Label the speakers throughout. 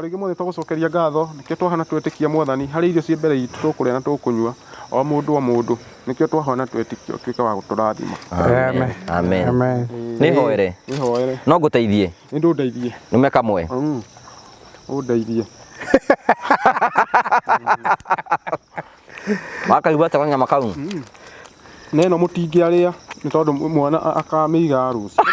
Speaker 1: Rĩngĩ mothe twagũcokeria ngatho nĩkĩo twahana twetĩkia Mwathani harĩ irio ciĩ mbere itũ tũkũrĩa na tũkũnyua o mũndũ o mũndũ nĩkĩo twahana twetĩkia ũtuĩke wa gũtũrathima.
Speaker 2: Amen.
Speaker 3: Amen.
Speaker 2: Amen.
Speaker 3: Nĩ hoere.
Speaker 1: Nĩ hoere.
Speaker 3: No ngũteithie.
Speaker 1: Nĩ ndũndeithie.
Speaker 3: Nũme kamwe.
Speaker 1: Ũndeithie.
Speaker 3: Wakaigua atĩa kanyama kau?
Speaker 1: Na ĩno mũtingĩarĩa nĩ tondũ mwana akamĩiga rũciũ.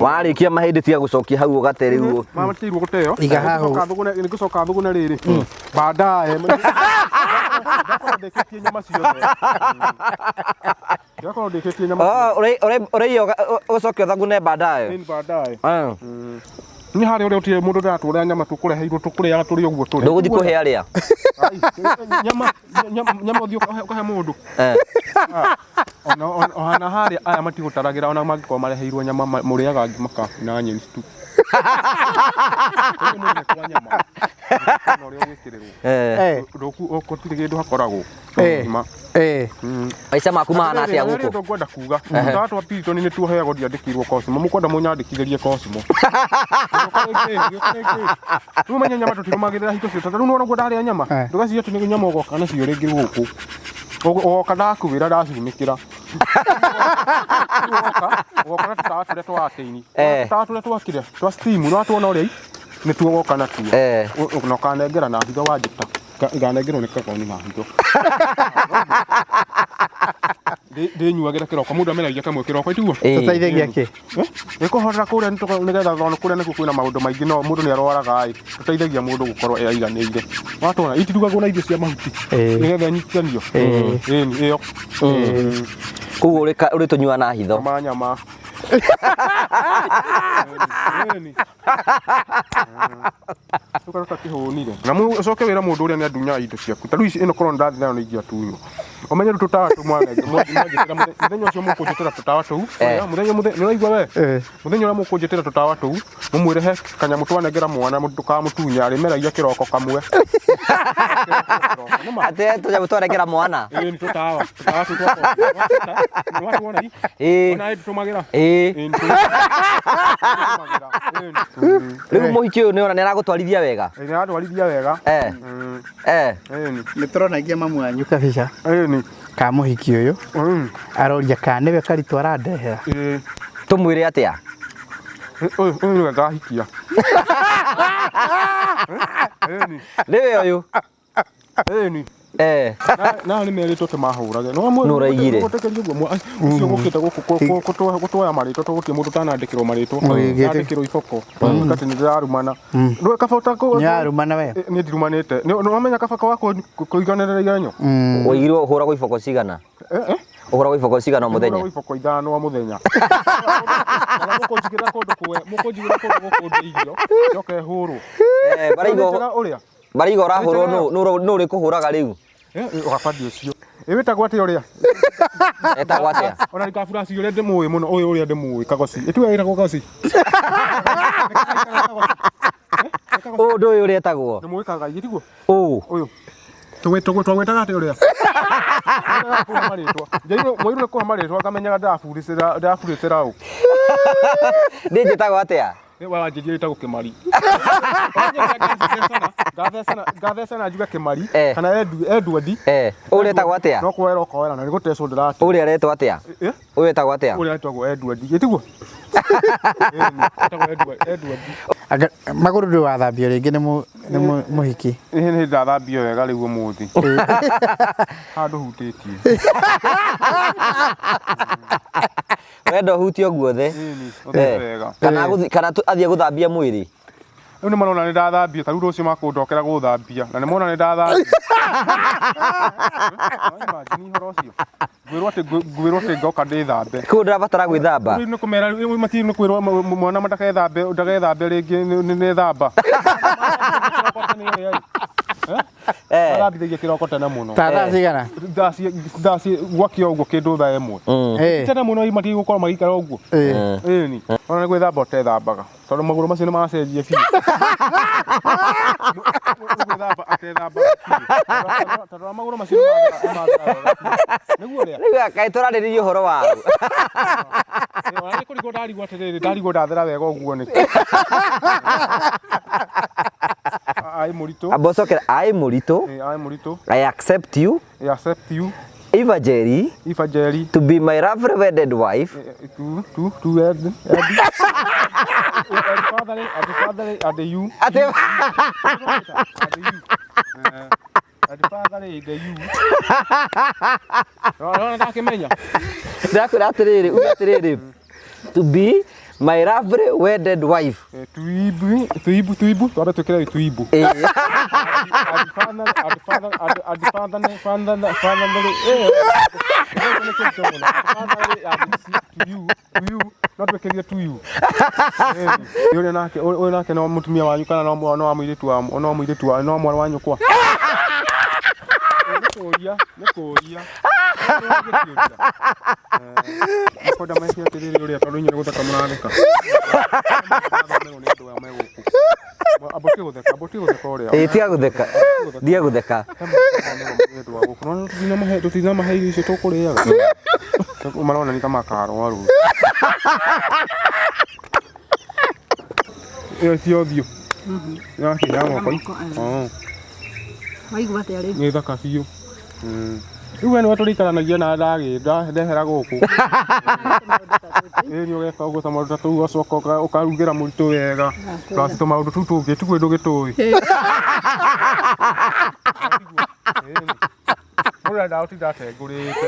Speaker 3: Warĩkia mahĩndĩ tiga gũcokia hau ũgate rĩu.
Speaker 1: Matirwo gũteo.
Speaker 2: Iga hahu.
Speaker 1: Nĩngũcoka thũgũne rĩrĩ. Baadaye. Ngakorwo ndĩkĩtie nyama ciothe. Ngakorwo ndĩkĩtie nyama
Speaker 3: Oh, ũraiya ũcoke ũthagune baadaye.
Speaker 1: ciothe. Baadaye.
Speaker 3: Ah.
Speaker 1: Nĩ harĩa ũrĩa ũtirĩ mũndũ ndĩratũrĩa nyama tũkũreheirwo tũkũrĩaga tũrĩ ũguo tũrĩ.
Speaker 3: Ndũgũthiĩ kũhe arĩa.
Speaker 1: Ai, nyama nyama nyama ũthiĩ ũkahe mũndũ.
Speaker 3: Eh.
Speaker 1: Ona ona harĩa aya matigũtaragĩra ona mangĩkorwo mareheirwo nyama mũrĩaga ngima ka na nyeni tu. Ũyũ mũndũ nĩ kwa nyama. Ona ũrĩa ũgwĩkĩrĩrwo.
Speaker 3: Eh.
Speaker 2: Eh.
Speaker 1: Gũtirĩ kĩndũ hakoragwo.
Speaker 2: Eh.
Speaker 1: Ngima.
Speaker 2: Eh.
Speaker 3: Maica maku mahana atĩa
Speaker 1: Rĩrĩa
Speaker 3: gũkũ?
Speaker 1: ngwenda kuga tũtawa twa Piriton nĩ tuoheagwo ndiandĩkirwo Cosmo mũkwenda mũnyandĩkithĩrie Cosmo. Rĩu menye nyama tũtirũmagĩrĩra hingo ciothe rĩu nĩwona ũguo ndarĩa nyama
Speaker 2: Eh.
Speaker 1: ndũgaciria atĩ nĩ nyama ũgoka nacio rĩngĩ gũkũ ũgoka ndakuĩra ndacumĩkĩra ũgoka na tũtawa tũrĩa twa atĩini
Speaker 3: Eh.
Speaker 1: tũtawa tũrĩa twakire twa steam nĩ watuona ũrĩa nĩtuo ũgoka natuo
Speaker 3: Eh.
Speaker 1: na ũkanengera na hitho wanjĩta nganengerwo nĩ kagoni na hitho ndĩnyuagĩra kĩroko mũndũ ameragia kamwe kĩroko itiguo
Speaker 3: Eh.
Speaker 2: Tũteithagia kĩ?
Speaker 1: nĩ kũhorera kũrĩa nĩgetha tondũ kũrĩa nĩkuo kwĩna maũndũ maingĩ no mũndũ nĩ arwaraga ĩ tũteithagia mũndũ gũkorwo aiganĩire watwona itirugagwo na irio cia mahuti
Speaker 2: Ĩĩ.
Speaker 1: nĩgetha ĩnyitithanio
Speaker 2: Ĩĩ.
Speaker 1: ĩni ĩyo
Speaker 3: Koguo ũrĩtũnyua na hitho.
Speaker 1: ma nyama Ĩni. Tũkarota kĩhũnire na ũcoke wĩra mũndũ ũrĩa nĩ andunyaga indo ciaku ta rĩu ici ĩno korwo ndathiĩ nayo nĩ ingĩatunywo ũmenye rĩu tũtawa tũu mwanjĩtĩra mũthenya ũcio mũkũnjĩtĩra tũtawa tũu
Speaker 3: Eh.
Speaker 1: mũthenya mũthenya nĩũraigua we
Speaker 2: Eh.
Speaker 1: mũthenya ũrĩa mũkũnjĩtĩra tũtawa tũu mũmwĩre he kanyamũ twanengera mwana ndũkamũtunye arĩmeragia kĩroko kamwe Kĩroko, nĩma.
Speaker 3: Atĩ tũnyamũ twanengera mwana.
Speaker 1: Ĩĩ, nĩ tũtawa tũtawa tũu twakwa nĩwatuona i
Speaker 3: Ĩĩ.
Speaker 1: ona ĩ ndũtũmagĩra
Speaker 3: Ĩĩ.
Speaker 1: Ĩĩ, nĩtũtũmagĩra. Ĩĩ,
Speaker 3: Rĩu mũhiki ũyũ nĩona nĩaragũtwarithia wega.
Speaker 1: nĩ aratwarithia wega
Speaker 3: Eh. Eh.
Speaker 1: Ĩni,
Speaker 2: Nĩ tũronagia mamu wanyu kabica
Speaker 1: ĩni.
Speaker 2: ka mũhiki ũyũ aroria kana nĩwe karitũ arandehera.
Speaker 1: Ĩĩ.
Speaker 3: Tũmwĩre atĩa?
Speaker 1: Ũyũ ũyũ nĩwe ngahikia. Ĩni,
Speaker 3: Nĩwe ũyũ.
Speaker 1: ĩni.
Speaker 3: Eh.
Speaker 1: Na nĩ merĩtwo atĩ mahũrage. No
Speaker 3: Nũ ũraigire?
Speaker 1: Gũtekeria ũguo ũcio gũkĩte gũkũ gũtwoya marĩtwa tũgũtirĩ mũndũ ũtanandĩkĩrwo marĩtwa.
Speaker 2: Ũgĩgĩte-
Speaker 1: Ndandĩkĩrwo iboko. Atĩ nĩ ndĩrarumana. Ndũĩ kaba ũtakũ.
Speaker 2: Nĩ arumana we.
Speaker 1: Nĩ ndirumanĩte. Nĩ wamenya kaba wa kũiganĩrĩra igenyo?
Speaker 3: Ũigirwo ũhũragwo iboko cigana?
Speaker 1: Eh eh.
Speaker 3: Ũhũragwo iboko cigana o mũthenya?
Speaker 1: Mũthenya. Iboko ithano o mũthenya. Kana mũkũnjigĩra kũndũ kwe, mũkũnjigĩra kũndũ gũkũ irio, njoke hũrwo.
Speaker 3: Eh, baraiga
Speaker 1: Njega ũrĩa.
Speaker 3: baraiga ũrahũrwo nũ nũ ũrĩkũhũraga rĩu?
Speaker 1: Eh, ũgabandi ũcio. Ĩ wĩtagwo atĩa ũrĩa?
Speaker 3: Etagwo atĩa?
Speaker 1: Ona ndikaburaci ũrĩa ndĩmũĩ mũno, ũyũ ũrĩa ndĩmũĩ, kagoci. Ĩtuwe wĩtagwo kagoci.
Speaker 3: Ũũ ndũĩ ũrĩa etagwo?
Speaker 1: Ndĩmũĩ kagai, tiguo?
Speaker 3: Ũũ.
Speaker 1: Ũyũ. Twagwĩtaga atĩa ũrĩa? Kũhe marĩtwa. Mwairwo nĩ kũhe marĩtwa ngamenyaga ndĩraburicĩra ndĩraburicĩra ũ.
Speaker 3: Niĩ njĩtagwo atĩa?
Speaker 1: Nĩ wanjĩria wĩtagwo Kĩmari. Ngathecana ngathecana njuge Kĩmari
Speaker 3: Eh.
Speaker 1: kana Edward.
Speaker 3: Eh, ũrĩa etagwo atĩa?
Speaker 1: No kuoera ũkoera na nĩ gũtecwo ndĩrate.
Speaker 3: Ũrĩa aretwo atĩa?
Speaker 1: Eh?
Speaker 3: Ũyũ etagwo atĩa?
Speaker 1: Ũrĩa etagwo Edward. Ĩtiguo? Ĩni, etagwo Edward. Edward.
Speaker 2: Anga magũrũ ndũĩ wathambio rĩngĩ nĩ nĩ mũhiki.
Speaker 1: Ĩhĩ nĩ ndathambio wega rĩu ũmũthĩ. Handũ hutĩtie.
Speaker 3: Wenda ũhutio guothe.
Speaker 1: Ĩni, ũthiĩ wega.
Speaker 3: Kana kana athiĩ gũthambia mwĩrĩ.
Speaker 1: Rĩu nĩ marona nĩ ndathambia, ta rĩu rũciũ makũndokera gũthambia na nĩ mona nĩ ndathambia. Imagine ũhoro ũcio. Ngwĩrwo atĩ ngwĩrwo atĩ ngoka ndĩthambe.
Speaker 3: Koguo ndũrabatara gwĩthamba.
Speaker 1: Rĩu nĩ kũmera rĩu matirĩ nĩ kwĩrwo mwana ndakethambe ndakethambe rĩngĩ nĩ nĩthamba.
Speaker 3: Eh.
Speaker 1: Mathambithagia kĩroko tene mũno.
Speaker 2: Ta thaa cigana?
Speaker 1: Thaa gwakĩa ũguo kĩndũ thaa 1.
Speaker 2: Eh.
Speaker 1: Tene mũno matigũkorwo magĩikara ũguo.
Speaker 2: Eh.
Speaker 1: Ĩni. Ona nĩ gwĩthamba ũtethambaga. Tondũ magũrũ macio nĩ macenjia biũ. Gwĩthamba atethambaga biũ. Tondũ wa magũrũ macio nĩ mathera biũ. Nĩguo ũrĩa.
Speaker 3: Rĩu kaĩ tũrarĩrĩria ũhoro wa
Speaker 1: Ona nĩ kũrigwo ndarigwo atĩrĩrĩ, ndarigwo ndathera wega ũguo nĩkĩ. Ai mũritũ.
Speaker 3: Amba ũcokere I mũritũ.
Speaker 1: Eh, I mũritũ.
Speaker 3: I accept you.
Speaker 1: I accept you.
Speaker 3: Eva Jerry.
Speaker 1: Eva Jerry.
Speaker 3: To be my lovely wedded wife.
Speaker 1: To wed and father and father and you.
Speaker 3: Atĩ
Speaker 1: And you. And father and you. No, no, ndakĩmenya.
Speaker 3: Ndakwĩra atĩrĩrĩ, uga atĩrĩrĩ. To be my lovely wedded wife.
Speaker 1: Tuibu, tuibu, tuibu, twambe twĩkĩre tuibu.
Speaker 3: Eh.
Speaker 1: And father, and father, and father, father, father, eh. Father, and to you, to you, no twĩkĩrire to you. Ũyũ nake, ũyũ nake no mũtumia wanyu kana no no wa mũirĩtu wa no mũirĩtu wa no mwana wa nyũkwa. Nĩ kũũria, nĩ kũũria. Kwenda meke atĩrĩrĩ ũrĩa tondũ inyuĩ nĩ gũtheka mũratheka. Nĩ andũ aya me gũkũ. Ambũtie gũtheka, ambũtie gũtheka ũrĩa.
Speaker 3: Ĩĩ tiga gũtheka. Tiga gũtheka.
Speaker 1: Tũtinamahe irio icio tũkũrĩaga. Marona nĩ ta makarwaru. Ĩyo ti ũthiũ. Ya kĩ ya moko. Oh.
Speaker 4: Waigua atĩa rĩu?
Speaker 1: Nĩ thaka biũ. Rĩu we nĩwe tũrĩikaranagia na ndagĩ ndehera gũkũ. Ĩĩ nĩ ũgeka ũguo ta maũndũ ta tũu ũgacoka ũkarugĩra mũritũ wega. Plus tũmaũndũ tũu tũngĩ tiguo ndũgĩtũĩ. Mũndũ endaga gũtinda atengũrĩte.